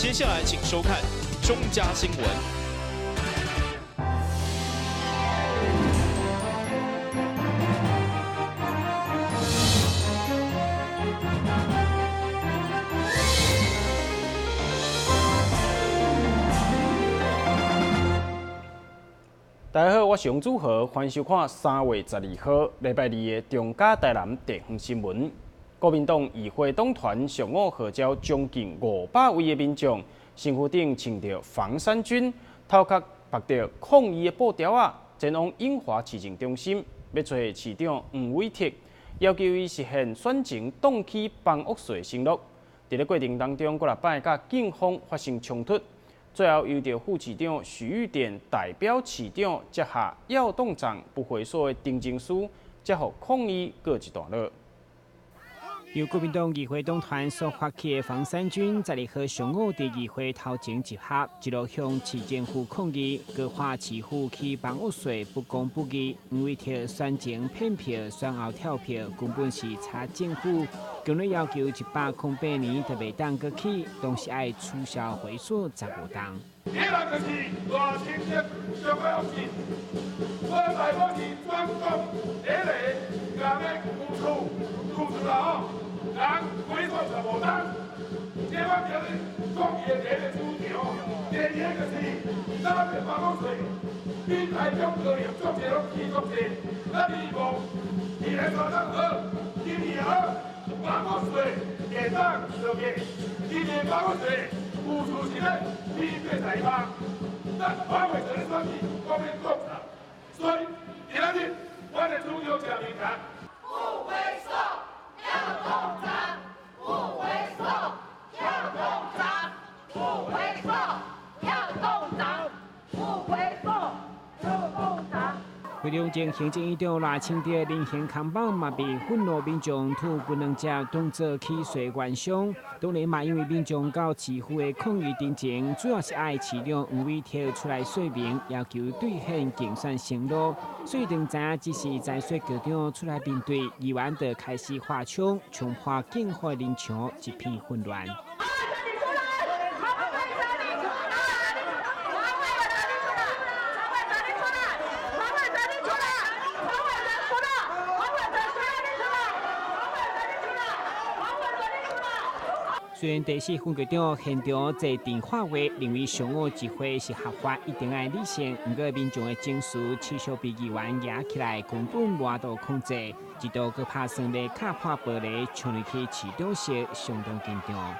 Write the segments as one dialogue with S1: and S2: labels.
S1: 接下來請收看中嘉新聞。
S2: 大家好，我是王祖豪，歡迎收看3月12號禮拜二的中嘉台南地方新聞。國民黨議會黨團上午號召將近500位的民眾，身軀頂穿著房山軍，頭殼縛著抗議的布條仔，前往永華市政中心，欲揣市長黃偉哲，要求伊實現選前凍起房屋稅承諾。佇咧過程當中，閣六擺佮警方發生衝突。最後由著副市長許玉典代表市長接下要凍漲不回溯的陳情書，才予抗議告一段落。
S3: 由國民黨議會黨團所發起的房山軍，12號上午佇議會頭前集合，一路向市政府抗議，閣話市府起房屋稅不公不義，黃偉哲選前騙票、選後跳票，根本是差政府。強烈要求108年就袂當閣起，同時愛取消回溯15冬。
S4: 第一個就是賴清德上個要緊，我代表是全國第一個，共欲有厝有厝啦吼，人回溯15冬，這我叫你講伊的第一個主張。第二個就是咱的房屋稅比台中高雄足濟攏起足濟，咱希望二來三冬好，今年好。房屋稅會當落去，今年房屋稅有厝是咧起80%，咱反會做咧選舉，我免講啥，所以今仔日我的主張誠明確。
S5: 不回溯，要凍漲；不回溯，要凍漲；不回溯，要凍漲；不回溯，要凍漲。
S3: 會中前行政院長賴清德人形扛棒嘛被憤怒民眾吐檳榔汁當作起訴冤傷，當然嘛因為民眾到市府的抗議陳情，主要是愛市長黃偉哲出來說明，要求兌現競選承諾。所以當知影只是在選局長出來面對，議員就開始發槍，衝破警方人牆，一片混亂。雖然第四分局長現場坐電話會，認為上午集會是合法，一定愛理性。毋過民眾的情緒持續被議員壓起來，根本無法度控制，一度閣拍算咧敲破玻璃，衝入去市長室，相當緊張。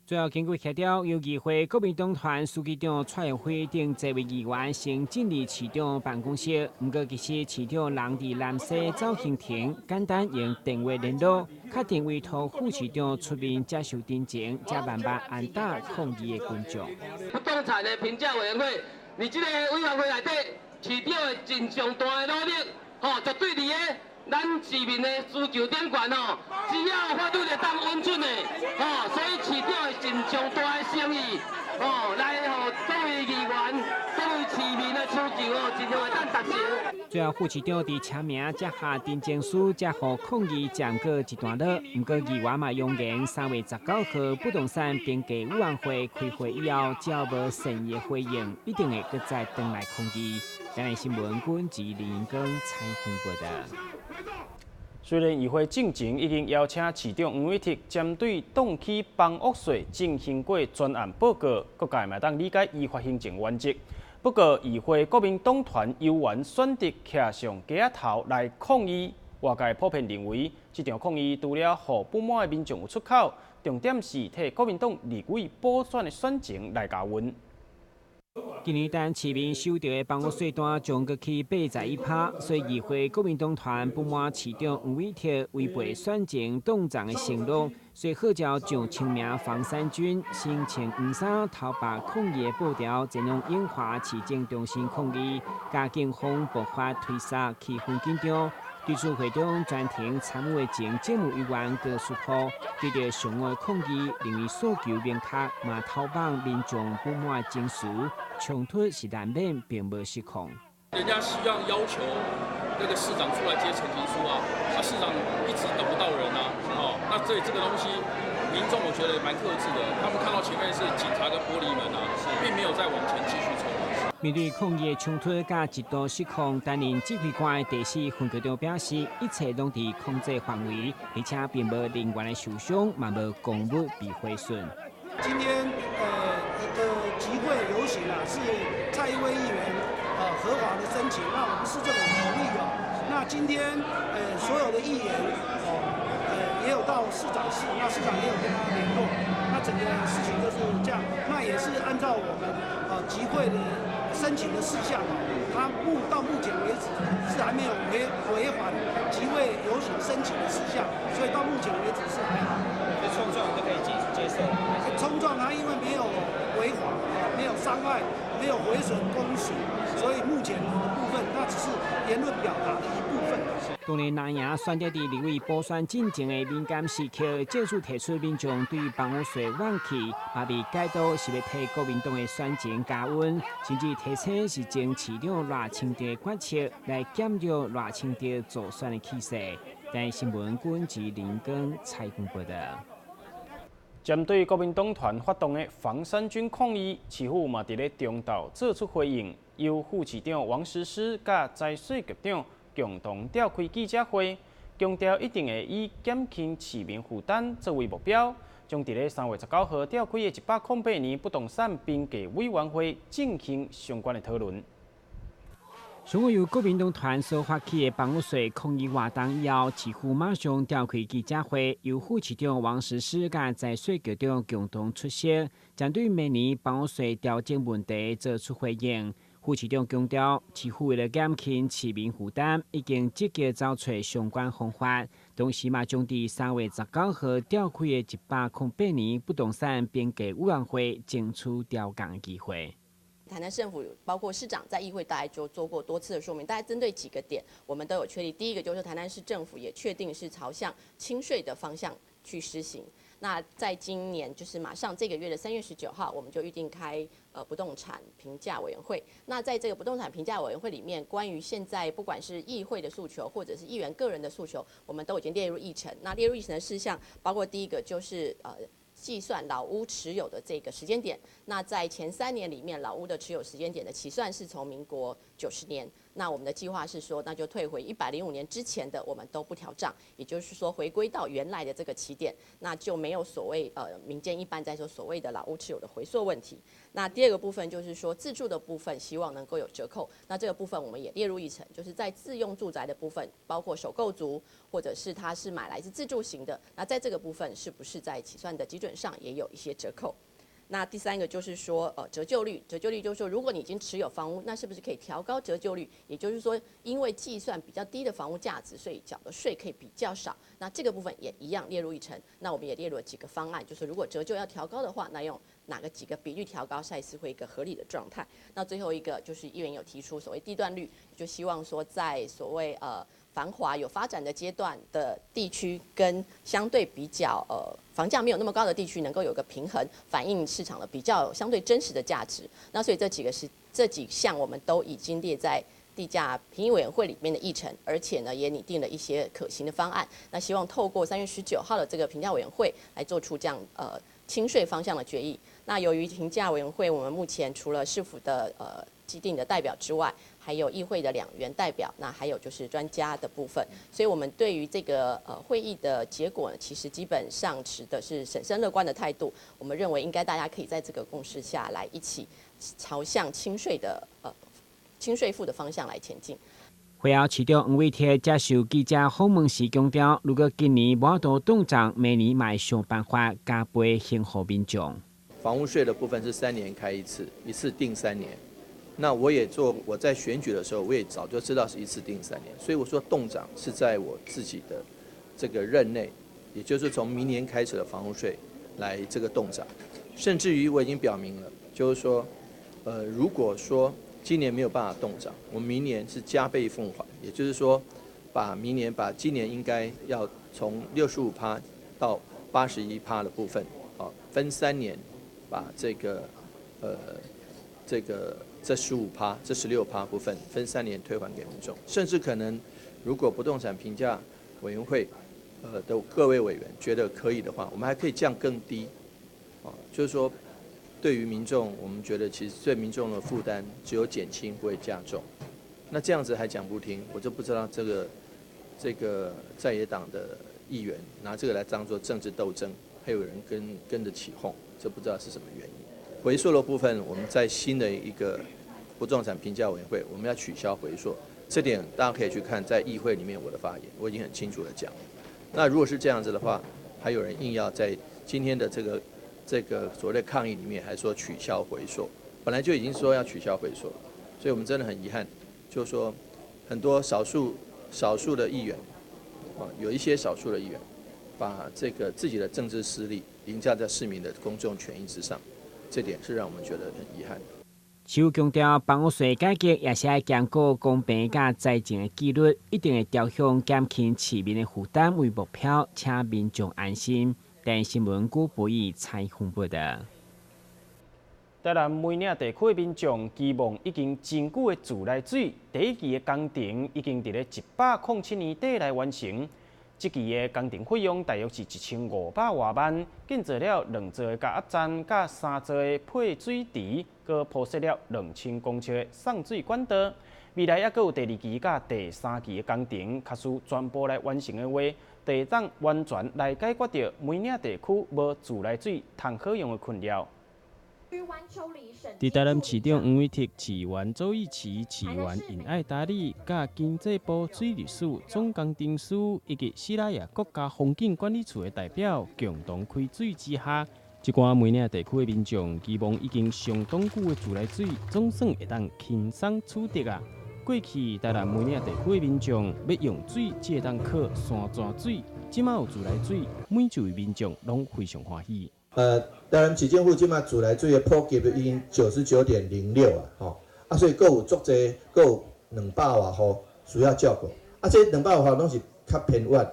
S3: 最後經過協調，由議會國民黨團書記長蔡耀輝等這位議員先進入市長辦公室。毋過其實市長人佇南西走行亭，簡單用電話聯絡，確定委託副市長出面接受陳情，才慢慢安撫抗議的群眾。
S6: 不動產的評價委員會，你這個委員會內底，市長的盡上大的努力，吼，絕對佇个咱市民的需求頂懸吼，只要法律會當允准的，吼，所以市長會盡上大的誠意，吼，來予各位議員、各位市民的需求吼，盡量會當達成。
S3: 最後，副市長佇簽名接下陳情書，才予抗議暫告一段落。毋過，議員嘛揚言，3月19號不動產評價委員會開會以後，只要無善意的回應，一定會閣再轉來抗議。台南新聞，阮是林光採訪報導。
S2: 雖然議會進前已經邀請市長黃偉哲針對凍起房屋稅進行過專案報告，各界嘛當理解依法行政原則。不過，議會國民黨團猶原選擇徛上街仔頭來抗議，外界普遍認為，這場抗議除了予不滿的民眾有出口，重點是替國民黨立委補選的選情來加溫。
S3: 今年等市民收著的房屋稅單將閣起81%，所以議會國民黨團不滿市長黃偉哲違背選前凍漲的承諾，所以號召上千名房山軍身穿黃衫、頭髮抗議的布條，前往永華市政中心抗議，共警方爆發推捒，氣氛緊張。對此會中專程參與的前政務委員高淑和對著上午的抗議，認為訴求明確，嘛透放民眾不滿情緒，衝突是難免，並無失控。
S1: 人家希望要求那個市長出來接陳情書啊，啊市長一直等不到人啊，哦，那所以這個東西，民眾我覺得蠻克制的，他們看到前面是警察跟玻璃門啊，並沒有再往前繼續衝。
S3: 面對抗議的衝突佮一度失控，擔任指揮官的第四分局長表示，一切攏佇控制範圍，而且並無人員的受傷，嘛無公物被毀損。
S7: 今天的集會遊行啊，是蔡一威議員合法的申請，那我們市政府同意哦。那今天所有的議員哦也有到市長室，那市長也有跟他聯絡，那整個事情就是這樣，那也是按照我們集會的申請的事項哦，他到目前為止是還沒有違反集會遊行申請的事項，所以到目前為止是還好。
S8: 這衝撞都可以接受？
S7: 衝撞他因為沒有違法，沒有傷害，沒有毀損公署，所以目前的部分那只是言論表達的一部分。
S3: 當年藍營選擇佇立委補選進前的敏感時刻，正式提出民眾對房屋稅怨氣，嘛被解讀是欲替國民黨的選情加溫，甚至提醒是前市長賴清德的決策來減弱賴清德助選的氣勢。台視新聞軍及林根采訪報道。
S2: 針對國民黨團發動的房山軍抗議，市府嘛佇咧中晝做出回應，由副市長王石詩佮財稅局長共同召開記者會，強調一定會以減輕市民負擔作為目標，將佇咧3月19號召開的108年不動產評價委員會進行相關的討論。
S3: 上午由國民黨團所發起的房屋稅抗議活動以後，市府馬上召開記者會，由副市長王石詩佮財稅局長共同出席，針對明年房屋稅調整問題做出回應。副市長強調，市府為了減輕市民負擔，已經積極找揣相關方法，同時嘛將佇3月19號召開的108年不動產評價委員會爭取調降的機會。
S9: 台南市政府包括市長在議會大概就做過多次的說明，大概針對幾個點，我們都有確立。第一個就是台南市政府也確定是朝向輕稅的方向去施行。那在今年就是馬上這個月的3月19號，我們就預定開不動產評價委員會。那在這個不動產評價委員會裡面，關於現在不管是議會的訴求，或者是議員個人的訴求，我們都已經列入議程。那列入議程的事項包括第一個就是計算老屋持有的這個時間點，那在前3年裡面，老屋的持有時間點的起算是從民國90年。那我們的計劃是說，那就退回105年之前的，我們都不調帳，也就是說回歸到原來的這個起點，那就沒有所謂民間一般在說所謂的老屋持有的回溯問題。那第二個部分就是說自住的部分，希望能夠有折扣。那這個部分我們也列入議程，就是在自用住宅的部分，包括首購族或者是他是買來是自住型的，那在這個部分是不是在起算的基準上也有一些折扣？那第三個就是說，折舊率，折舊率就是說，如果你已經持有房屋，那是不是可以調高折舊率？也就是說，因為計算比較低的房屋價值，所以繳的稅可以比較少。那這個部分也一樣列入議程。那我們也列入了幾個方案，就是如果折舊要調高的話，那用哪個幾個比率調高才是會一個合理的狀態？那最後一個就是議員有提出所謂地段率，就希望說在所謂繁華有發展的階段的地區，跟相對比較房價沒有那麼高的地區，能夠有個平衡，反映市場的比較相對真實的價值。那所以這幾個是這幾項，我們都已經列在地價評議委員會裡面的議程，而且呢也擬定了一些可行的方案。那希望透過3月19號的這個評價委員會來做出這樣輕稅方向的決議。那由於評價委員會，我們目前除了市府的既定的代表之外，還有議會的2員代表，那還有就是專家的部分，所以我們對於這個會議的結果呢，其實基本上持的是審慎樂觀的態度。我們認為應該大家可以在這個共識下來一起朝向輕稅的輕稅負的方向來前進。
S3: 會後，市長黃偉哲接受記者訪問時強調，如果今年無法度凍漲，明年嘛會想辦法加倍還予民眾。
S10: 房屋稅的部分是三年開一次，一次定三年。那我也做，我在選舉的時候，我也早就知道是一次定三年，所以我說凍漲是在我自己的這個任內，也就是從明年開始的房屋稅來這個凍漲，甚至於我已經表明了，就是說，如果說今年沒有辦法凍漲，我明年是加倍奉還，也就是說，把明年把今年应该要从65趴到81趴的部分，啊，分3年把这15趴、这16趴部分分三年退还给民众，甚至可能如果不动产评价委员会的各位委员觉得可以的话，我们还可以降更低，啊，就是说对于民众，我们觉得其实对民众的负担只有减轻，不会加重。那这样子还讲不听，我就不知道这个在野党的议员拿这个来当做政治斗争，还有人跟着起哄，这不知道是什么原因。回溯的部分，我们在新的一个不动产评价委员会，我们要取消回溯，这点大家可以去看在议会里面我的发言，我已经很清楚的讲。那如果是这样子的话，还有人硬要在今天的这个所谓的抗议里面还说取消回溯，本来就已经说要取消回溯了，所以我们真的很遗憾，就是说很多少数的议员，啊，有一些少数的议员，把这个自己的政治私利凌驾在市民的公众权益之上，这点是让我们觉得很遗憾。
S3: 市府强调，房屋税改革也是爱兼顾公平佮财政的纪律，一定会朝向减轻市民的负担为目标，请民众安心。台视新闻古博义采访报道。
S2: 台南梅岭地区的民众期望已经真久的自来水第一期的工程已经伫咧107年底来完成。这期的工程费用大约是1500外万，建造了两座的加压站、佮三座的配水池，阁铺设了2000公尺的送水管道。未来犹阁有第二期佮第三期的工程，假使全部来完成的话，会当完全来解决著梅岭地区无自来水通好用的困扰。伫台南市长黄伟哲、市议员周奕慈、市议员尹爱达里、佮经济部水利署总工程师以及西拉雅国家风景管理处的代表共同开水之下，这寡梅岭地区的民众期望已经相当久的自来水总算会当轻松取得啊！过去台南梅岭地区的民众欲用水，只会当靠山泉水，这马有自来水，每一位民众拢非常欢喜。
S11: 台南市政府这马自来水的普及率已经99.06啊，吼，啊，所以阁有足济，阁有200外户需要照顾，啊，这两百外户拢是较偏远，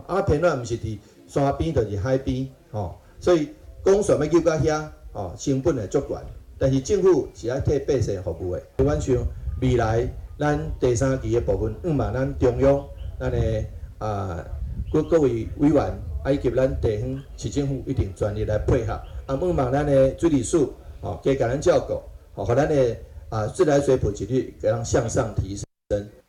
S11: 啊，偏远毋是伫山边，就是海边，吼，所以管线欲扭到遐，吼，成本会足悬，但是政府是爱替百姓服务的。阮想未来咱第三期的部分，向望咱中央，咱的啊各各位委员。啊，以及咱地方市政府一定全力来配合，啊，向望咱的水利署，吼，加共咱照顾，吼，予咱的啊自来水普及率会当向上提升。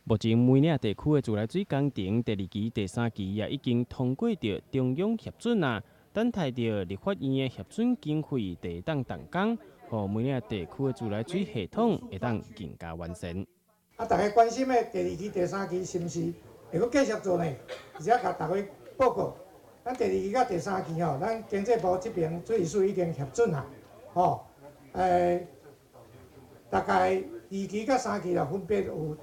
S2: 目前梅岭地区的自来水工程第二期、第三期也已经通过著中央核准啊，等待著立法院的核准经费，会当动工，予梅岭地区的自来水系统会当更加完善。
S12: 啊，大家关心的第二期、第三期是毋是会阁继续做呢？而且共大家报告。咱第二期佮第三期吼，咱经济部这边水利署已经核准啊，吼，大概二期佮三期啦，分别有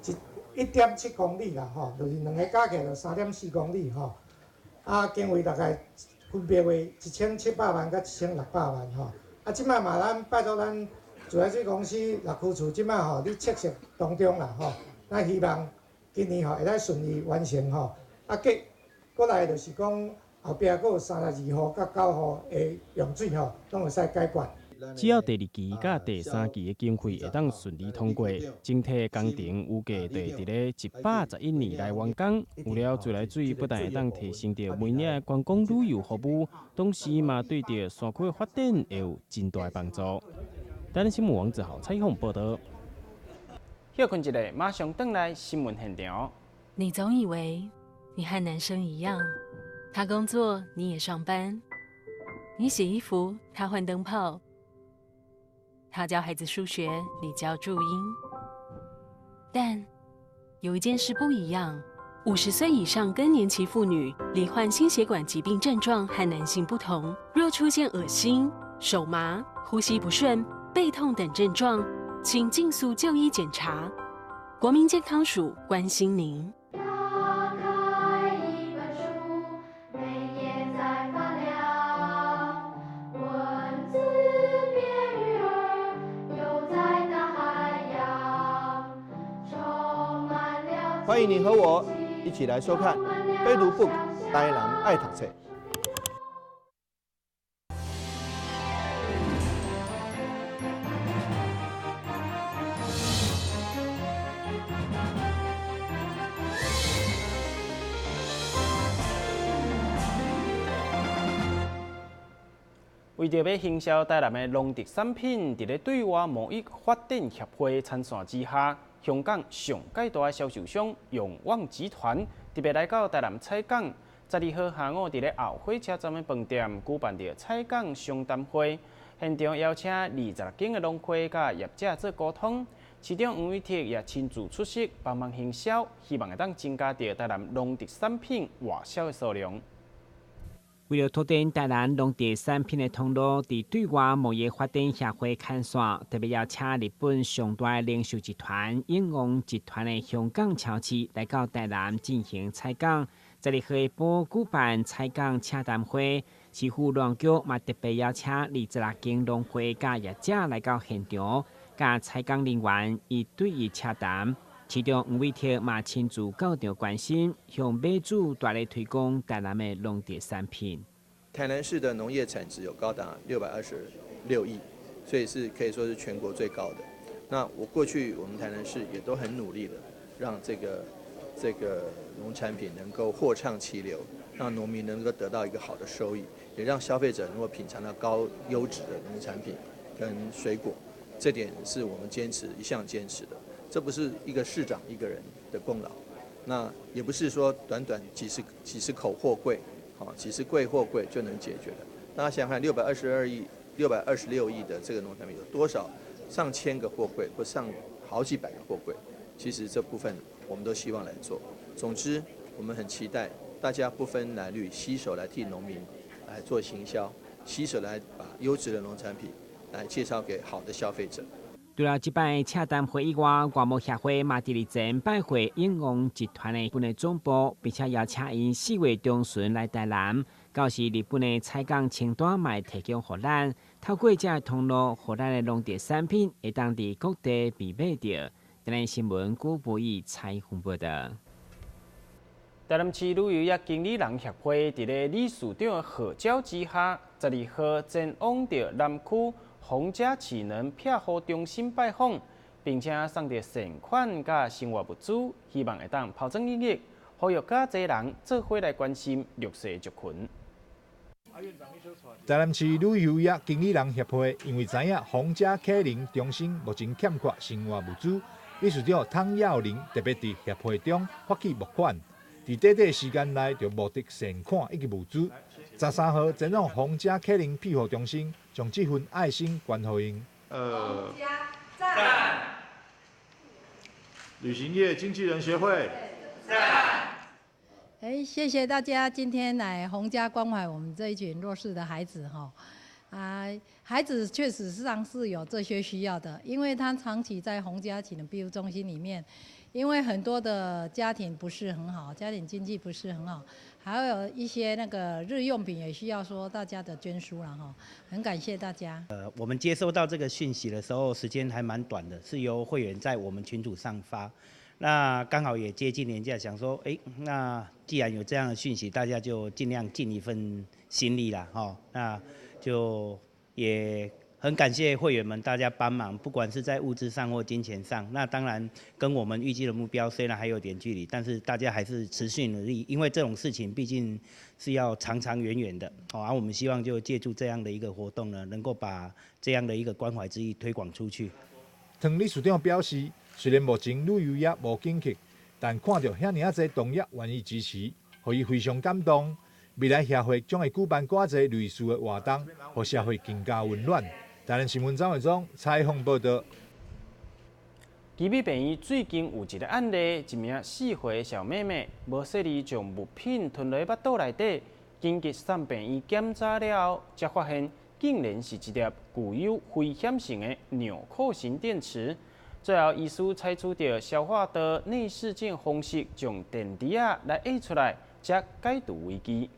S12: 1.7公里啦，吼，就是两个加起来就3.4公里吼，啊，经费大概分别为1700万佮1600万吼，啊，这摆嘛，咱拜托咱自来水公司六区处这摆吼，咧测试当中啦，吼，咱希望今年吼会使顺利完成吼，啊，过过来就是讲。后壁阁有32户佮9户的用水吼，拢会使解决。
S2: 只要第二期佮第三期的经费会当顺利通过，整体工程预计会伫咧111年来完工。有了自来水，不但会当提升著梅岭的观光旅游服务，同时嘛对著山区的发展会有真大的帮助。台视新闻王子豪采访报道。歇睏一下，马上转来新闻现场。
S13: 你总以为你和男生一样。他工作，你也上班；你洗衣服，他换灯泡；他教孩子数学，你教注音。但有一件事不一样：50岁以上更年期妇女罹患心血管疾病症状和男性不同。若出现恶心、手麻、呼吸不顺、背痛等症状，请尽速就医检查。国民健康署关心您。
S5: 打开一本书，每页在发亮，文字变鱼儿游在大海洋，充满了
S10: 欢迎你和我
S11: 一起来收看《非读 book 台南爱读册》。
S2: 为著欲行销台南的农特产品，伫咧对外贸易发展协会参线之下，香港上盖大的销售商永旺集团特别来到台南采港。12号下午，伫咧后火车站的饭店举办著采港商谈会，现场邀请26间的农会佮业者做沟通。市长黄伟哲也亲自出席帮忙行销，希望会当增加著台南农特产品外销的数量。
S3: 为了拓展台南农特产品的通路，伫对外贸易发展协会牵线，特别邀请日本上大的零售集团永旺集团的香港超市来到台南进行采购。12号下晡举办采购洽谈会，市府农局嘛特别邀请26间农会佮业者来到现场，佮采购人员一对一洽谈。市长黄伟哲嘛亲自到场关心，向买主大力推广台南的农特产品。
S10: 台南市的农业产值有高达626亿，所以是可以说是全国最高的。那我过去我们台南市也都很努力的，让这个农产品能够货畅其流，让农民能够得到一个好的收益，也让消费者能够品尝到高优质的农产品跟水果。这点是我们一向坚持的。这不是一个市长一个人的功劳，那也不是说短短几十口货柜，好几十柜货柜就能解决的。大家想想看，622亿、626亿的这个农产品有多少上千个货柜或上好几百个货柜？其实这部分我们都希望来做。总之，我们很期待大家不分蓝绿，携手来替农民来做行销，携手来把优质的农产品来介绍给好的消费者。
S3: 除了这摆洽谈会以外，外贸协会嘛伫日前拜会永旺集团的日本的总部，并且邀请𪜶4月中旬来台南。到时日本的采购清单嘛会提供予咱，透过这个通路，予咱的农特产品会当伫各地被买著。台南新闻古博义采访报道。
S2: 台南市旅游业经理人协会伫咧理事长的号召之下，12号前往著南区皇家启能庇护中心拜访，并且送著善款佮生活物资，希望会当抛砖引玉，呼吁较济人做伙来关心弱势族群。
S14: 台南市旅游业经理人协会因为知影皇家启能中心目前欠缺生活物资，理事长汤耀玲特别伫协会中发起募款，伫短短时间内就募得善款以及物资。13号前往皇家启能庇护中心，将这份爱心捐予𪜶。
S4: 皇家赞！旅行业经纪人协会赞！
S15: 谢谢大家今天来洪家关怀我们这一群弱势的孩子哈。孩子确实上是有这些需要的，因为他长期在洪家启能庇护中心里面，因为很多的家庭不是很好，家庭经济不是很好，还有一些那个日用品也需要说大家的捐输了哈，很感谢大家。
S16: 我们接收到这个讯息的时候，时间还蛮短的，是由会员在我们群组上发，那刚好也接近年假，想说，那既然有这样的讯息，大家就尽量尽一份心力啦，哈，那就也很感谢会员们大家帮忙，不管是在物资上或金钱上。那当然跟我们预计的目标虽然还有点距离，但是大家还是持续努力，因为这种事情毕竟是要长长远远的。好，而我们希望就借助这样的一个活动呢，能够把这样的一个关怀之意推广出去。
S14: 汤理事长表示，虽然目前旅游业无景气，但看到遐尔仔济同业愿意支持，予伊非常感动。未来协会将会举办更多类似的活动，予社会更加温暖。台南新闻张伟忠采访报道。
S2: 奇美病院最近有一个案例，一名4岁小妹妹无细腻将物品吞落腹肚内底，紧急送病院检查了后，才发现竟然是一粒具有危险性的纽扣型电池。最后，医师采取著消化道内视镜方式，将电池仔来挖出来，才解除危机。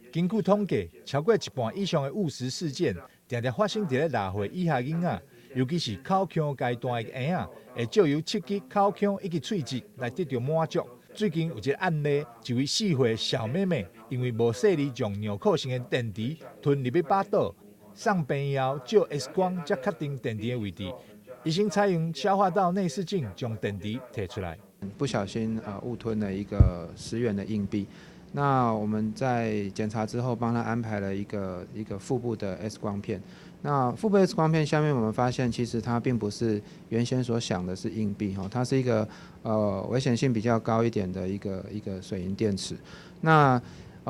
S14: 根据统计，超过一半以上的误食事件，常常发生伫咧6岁以下囡仔。尤其是口腔階段的嬰仔，會藉由刺激口腔以及喙舌來得著滿足。最近有一個案例，一位4歲小妹妹因為無細膩將尿庫性的電池吞入去腹肚，送病院後照 X 光才確定電池的位置。醫生採用消化道內視鏡將電池提出來。
S17: 不小心誤吞了一個10元的硬幣。那我們在檢查之後，幫他安排了一個腹部的 X 光片。那腹部 X 光片下面，我們發現其實它並不是原先所想的是硬幣哈，它是一個危險性比較高一點的一個水銀電池。那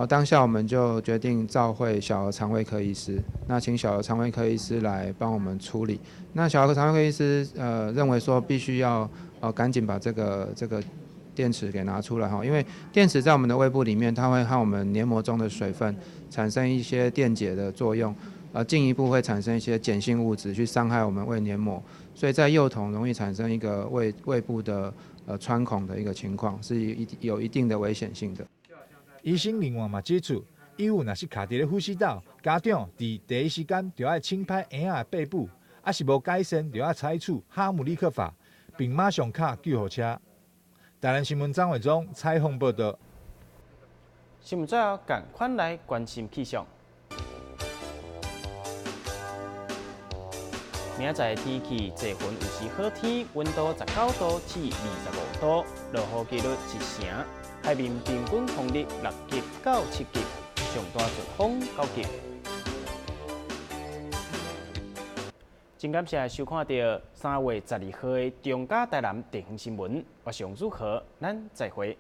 S17: 當下我們就決定照會小兒腸胃科醫師，那請小兒腸胃科醫師來幫我們處理。那小兒腸胃科醫師認為說必須要趕緊把這個電池給拿出來哈，因為電池在我們的胃部裡面，它會和我們黏膜中的水分產生一些電解的作用，進一步會產生一些鹼性物質去傷害我們胃黏膜，所以在幼童容易產生一個胃部的穿孔的一個情況，是有一定的危險性的。
S14: 醫生另外嘛指出，異物若是卡佇咧呼吸道，家長佇第一時間就愛輕拍嬰仔的背部，啊是無改善就愛採取哈姆立克法，並馬上敲救護車。台南新聞張偉忠採訪報道。
S2: 新聞最後，趕快來關心氣象。明仔載天氣濟雲有時好天，溫度19度至25度，落雨幾率1成。海面平均風力6級到7級，上大陣風9級。真感謝收看著3月12號的中嘉台南地方新聞，我是王子豪，咱再會。